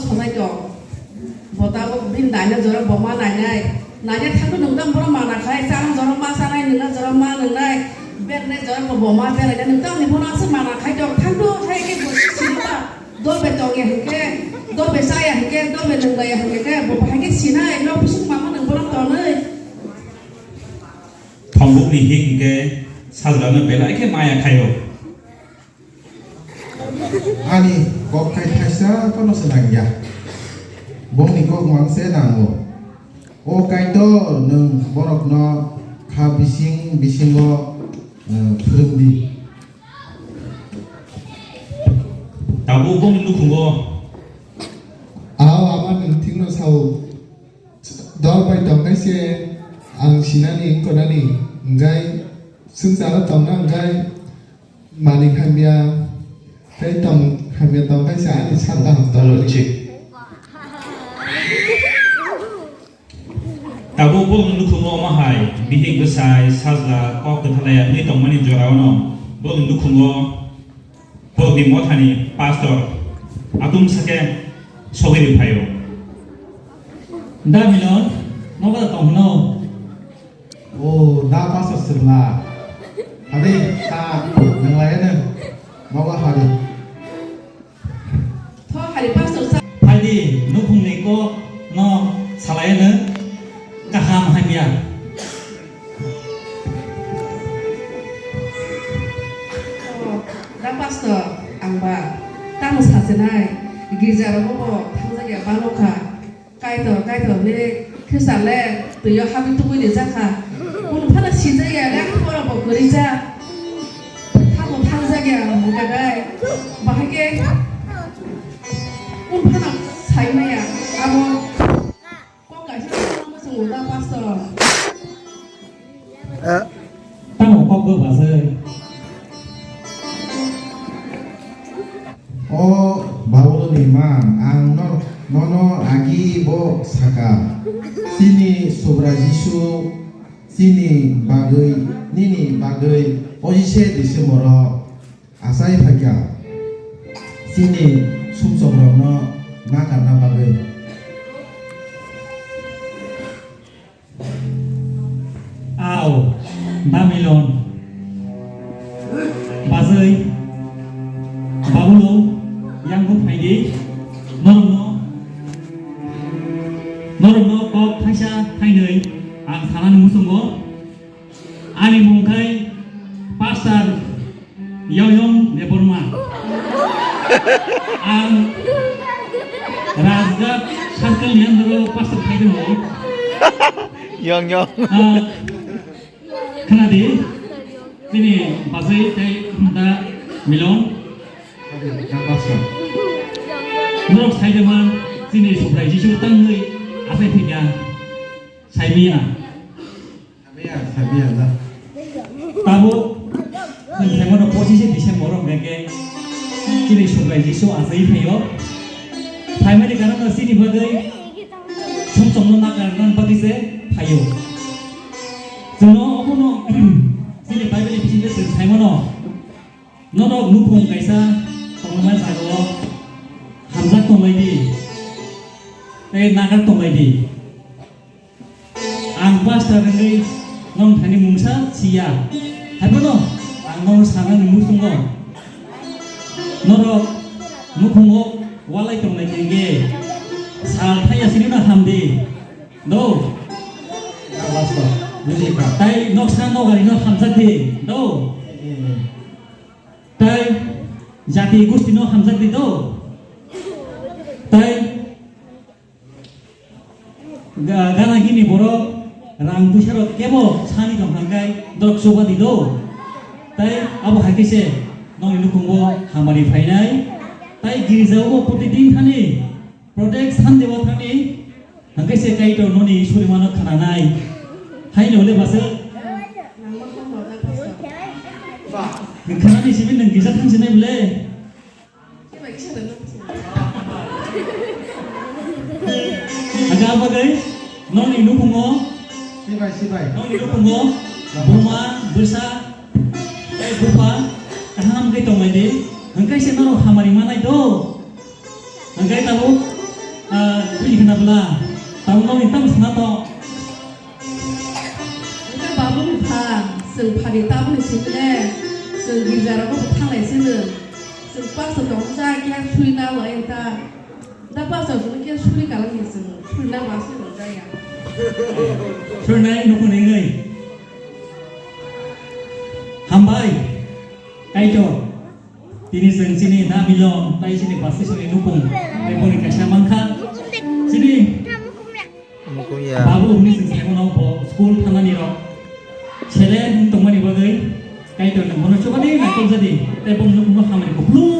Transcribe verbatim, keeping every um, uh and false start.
Sanai tong. Bo tabuk bini daina jorok bo ma nainai. Nainai thangwi nwng tamo bono mana khai, chana jorok ma chanai, nwngna jorok ma nwngnai, bernai jorok bo ma berainai, nwng tamoni bono aswk mana khai tong. Thangdu hai khe bo siniba, dobe tongya hinkhe, dobe chaya hinkhe, dobe nwnglaiya hinkhe khe, bo bahai khe sinai, nok bising mama nwng bono tonwi. Thongbukni hik hinkhe sajlano belai khe maya khaio. Ani kok khai thaisa phano se nangya. Bongni kok mang se nango. O Kaitor, nwng borokno kha bising bisingo, eh, phwrwngdi. Tabuk bongni nukhungo. Ao ama nwng thikno sao. Dol bai tongkhe se ang sinani wngkornani, hwnkhe swngcharo tongna hwnkhe malik hamya tei tong hamya tongkhe se ani sak kaham tongmani. Tabuk borokni nukhungo omo hai bihik bwsai sajla kok kwthalai wngwi tongmani jorao no borokni nukhungo Borokni mothani pastor atum sake sogwi ri phaio. Da Milon, nogo da tong hino? O, da pastor sirla. Hadi, ta, nang lai ne. Nogo hari. Tho hari pastor sa. Phaidi, nukhungni kok no salai ne. Kaham hamya. Da pastor, ang ba tamo sachinai, girja rogo bo thangjak ya balo kha. Kaitor, Kaitor hinwi Khristan le twi o habwi tubui rijak kha. Kunu phano sijak ya le, borok bo kwrwi jak. Tamo thangjak ya ang hwnkha dai. Bahai khe kunu phano sai maya abo. Kok kaisa tamo chwng da pastor. Eh. Tamo kok bo bajai. O Baboloni man, ang no-, nono agi bo saka. Chini Subrai Jisu chini bagwi, nini bagwi pojise December o Achai phaikha chini sumsokrokno nakarna bagwi. Ao, Damilon, bajai, babulo, yang bo phaidi, norokno, norokno kok thaisa thainwi ang sanani muchungo. Ani mung khai Pastor Yong Yong Debbarma. Ang Rajghat circle ni under o pastor khai tongo. Yong Yong. Ah, khna di, chini bajai tei da Milon. Norok sai de man, chini Subrai Jisu tangwi achai thwikha, sai manya. Sabiya, sabiya, da. Tabuk, chwng phaimano pochishe December o hwnkhe chini Subrai Jisu achai phaio. Phaimani karon no chini bagwi sumsokno nakarna bagwi se phaio. Chwngno omono chini Bible ni bisingtwi chwng saimano, norok nukhung kaisa tongma jagao hamjak tonglai di, tei nakar tonglai di. Ang pastor wngwi nong thani mungsa siya. Haiphano ang nong sanani muchungo. Norok nukhungo walai tongnai khe sal thaya sini no hamdi. Do. Ya, pastor. Buji kha. Tai noksa nogari no hamjak di. Do. Tai jati gusti no hamjak di do. Tai Ga-, gana gini borok rang puisa rok kebo sani tong kha, hwnkhe norok chuba di do. Tai abo hai khe se nokni nukhungo hamari phainai. Tai girja o bo protidin thani protect Sunday o thani hwnkhe se Kaitor noni surimano khnanai. Haino le basa khnani simi nwng girja thang sinai bole. Aga bagwi nokni nukhungo, sibai, sibai, nokni nukhungo buma, bwsa, tei bupha kaham khe tonglai di. Hwnkhe se norok hamari manai do. Hwnkhe tabuk Ah, twi khna bla. Tamo nokni tamo sana to. Wngkha babu ni pha, chwng phani tabukni simi le, chwng girja rogo bo thanglai sino. Chwng pastor tong cha khe suri na wa enta. Da pastor chwng khe suri kalam ni chwng suri na wa suri jaya. Suri nai nukung nai ngai. Hambai. Kaitor. Tini chwng chini na milon, tai chini basi chini nukung, tai boni kaisa mankha. Chini Mukuya. Babu hwnwi chwng saimano bo school thangnani rok. Sele wng tongmani bagwi Kaitor ni bono chubadi naikol jadi, tai bong nukungno hamari kuplung.